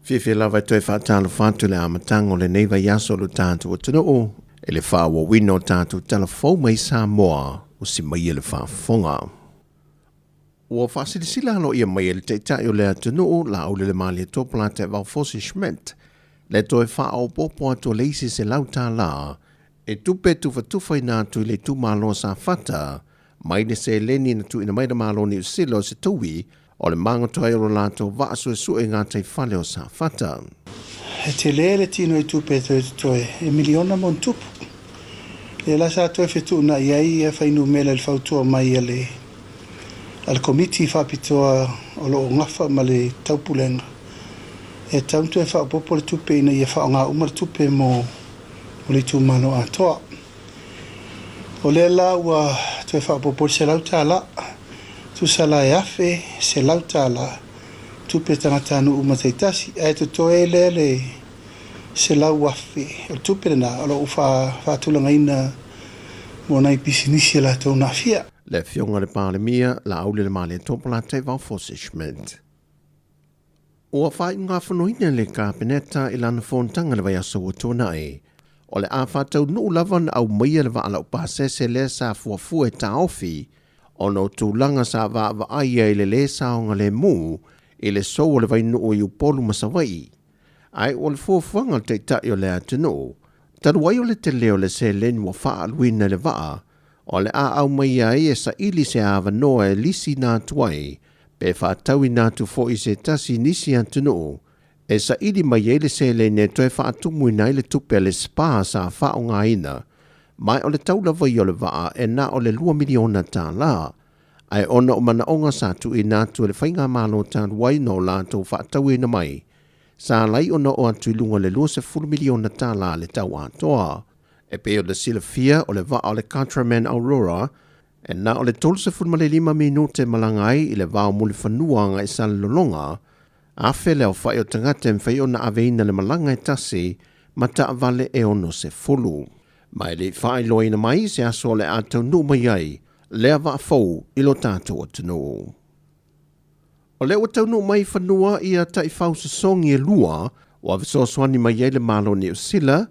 Fiafia lava e toe faatalofa atu i le amataga o lenei vaiaso o lo tatou atunuu i le faaauauina o tatou tala fou mai Samoa o si mai e le faafofoga. Ua faasilasila aloaia mai e le Taitai o le atunuu Laaulialemalietoa Polataivao Fosi Schmidt le toe faaopoopo atu o le isi $100 e tupe tufatufaina atu i le itumalo o Safata mai le seleni na tuuina mai le Malo o Niu Sila o se taui o le magoto ai o lo latou vaa suesue i gataifale o Safata. E tele le tino i tupe e toe totoe, e miliona ma ona tupu. Lea la sa toe fetuunai ai ia fuainumera i le fautua mai a le a le Komiti Faapitoa o lo o gafa ma le taupulega, e tatau ona toe faaopoopo le tupe ina ia faaaoga uma le tupe mo le itumalo atoa. O lea la ua toe faaopoopo le $100, tusa la e $1,100 tupe tagatanuu uma taitasi, ae totoe lea le $100,000. O le tupe lena o lo o faatulagaina mo nai pisinisi a latou na aafia. Le Afioga i le Palemia, Laaulialemalietoa Polataivao Fosi Schmidt. Ua faaiugafonoina le Kapeneta i lana fonotaga i le vaiaso ua tuanai. O le a faataunuu lava ona aumaia le vaa laupasese lea sa fuafua e taofi ona o tulaga sa vaavaai ai i le lē saogalemu i le sou o le vainuu i Upolu ma Savaii. Ae o le fuafuaga a le Taitai o le atunuu, talu ai o le tele o le seleni ua faaaluina i le vaa, o le a aumaia ai e saili se avanoa e lisiina atu ai pe faatauina atu foi i se tasi i nisi atunuu e saili mai ai le seleni e toe faatumuina ai le tupe a le SPA sa faaaogaina, ma o le tau lava ia o le vaa e na o le $2 miliona, ae ona o manaoga sa tuuina atu e le faigamalo talu ai na o latou faatauina mai, sa ala ai ona oo atu i luga o le $20 miliona le tau atoa. E pei ona silafia o le vaa o le Contraman Aurora e na o le 35 minute malaga ai i le vao mulifanua agai Salelologa, 1,000 le aofai o tagata e mafai ona aveina le malaga e tasi ma taavale e 60. Ma e le i faailoaina mai se aso o le a taunuu mai ai lea vaa fou i lo tatou atunuu. O lea ua taunuu mai i fanua ia taifau sosogi e lua ua fesoasoani mai ai le Malo o Niu Sila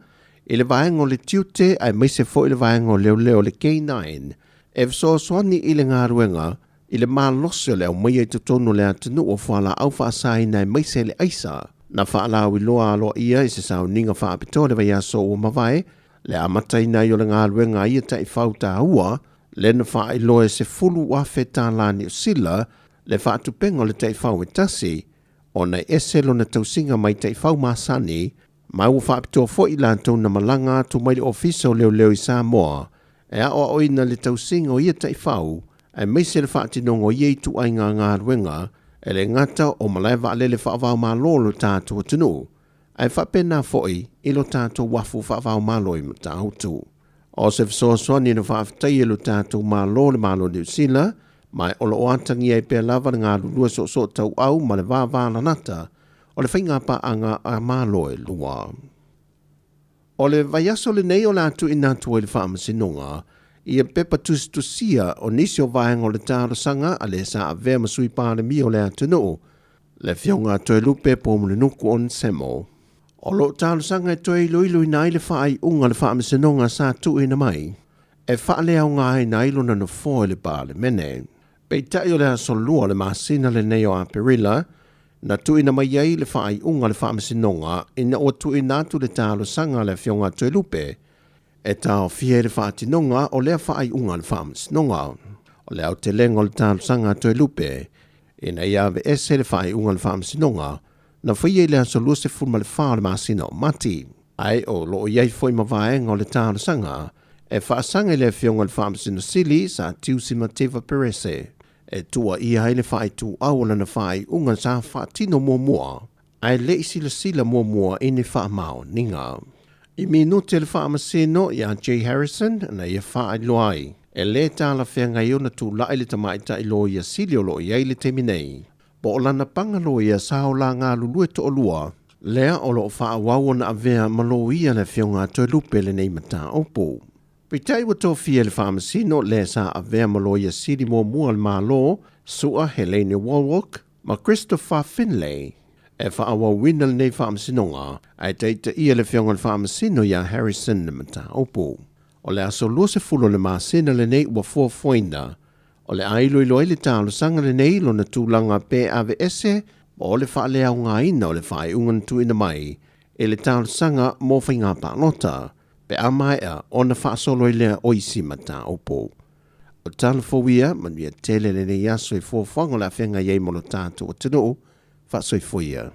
i le vaega o le tiute aemaise foi le vaega o leoleo o le K9 e fesoasoani i le galuega i le malosi o le aumaia i totonu o le atunuu o fualaau faasaina aemaise le aisa. Na faalauiloa aloaia i se sauniga faapitoa le vaiaso ua mavae le amataina ai o le galuega a ia taifau taua lea na faailoa e $10,000 Niu Sila le faatupenga o le taifau e tasi ona e ese lona tausiga mai taifau masani, ma ua faapitoa foi i latou na malaga atu mai le Ofisa o Leoleo i Samoa e aoaoina le tausiga o ia taifau aemaise le faatinoga o ia ituaiga galuega e le gata o malae vaalele faava-o-Malo o lo tatou atunuu ae faapena foi i lo tatou uafu faava-o-Malo i Matautu. O se fesoasoani na faafetaia e lo tatou Malo le Malo o Niu Sila, ma o lo o atagia ai pea lava le galulue soosoo tauau ma le vavalalata o le faiga paaga a Malo e lua. O le vaiaso lenei o le a tuuina atu ai le Faamasinoga ia pepa tusitusia o nisi o vaega o le talosaga a le sa avea ma Sui Palemia o le atunuu, le Afioga a Toelupe Poumulinuku Onesemo. O lo o talosaga e toe iloiloina ai le faaiuga a le Faamasinoga sa tuuina mai e faaleaogaina ai lona nofoa i le Palemene. Peitai o le aso 2 o le masina lenei o Aperila na tuuina mai ai le faaiuga a le Faamasinoga ina ua tuuina atu le talosaga a le Afioga a Toelupe e taofia ai le faatinoga o lea faaiuga a le Faamasinoga. O le aotelega o le talosaga a Toelupe ina ia aveese le faaiuga a le Faamasinoga na faia i le aso 24 o le masina o Mati, ae o lo o i ai foi ma vaega o le talosaga e faasaga i le Afioga i le Faamasino Sili Sir Tiusi Mateva Perese e tuuaia ai le faaituau o lana faaiuga sa faatino muamua ae le i silasila muamua i ni faamaoniga. I minute le Faamasino ia Jay Harrison na ia faailoa ai e lē talafeagai ona tulai le tamaitai loia sili o lo o i ai le taimi nei po o lana paga loia sa o la galulue toalua lea o lo o faaauau ona avea ma loia le Afioga a Toelupe lenei mataupu. Peitai ua tofia e le Faamasino lea sa avea ma loia sili muamua a le Malo, Su'a Helene Wallwork ma Christopher Finlay. E faaauauina lenei faamasinoga ae taitaia le Afioga i le Faamasino ia Harrison le mataupu. O le aso 20 o le masina lenei ua fuafuaina o le a iloilo ai le talosaga lenei i lona tulaga pe aveese po o le faaleaogaina o le faaiuga na tuuina mai i le talosaga mo faiga palota pe a maea ona faasolo ai lea o isi mataupu. O tala fou ia, manuia tele lenei aso i fuafuaga o le a feagai ai mo lo tatou atunuu. Faasoifua ia.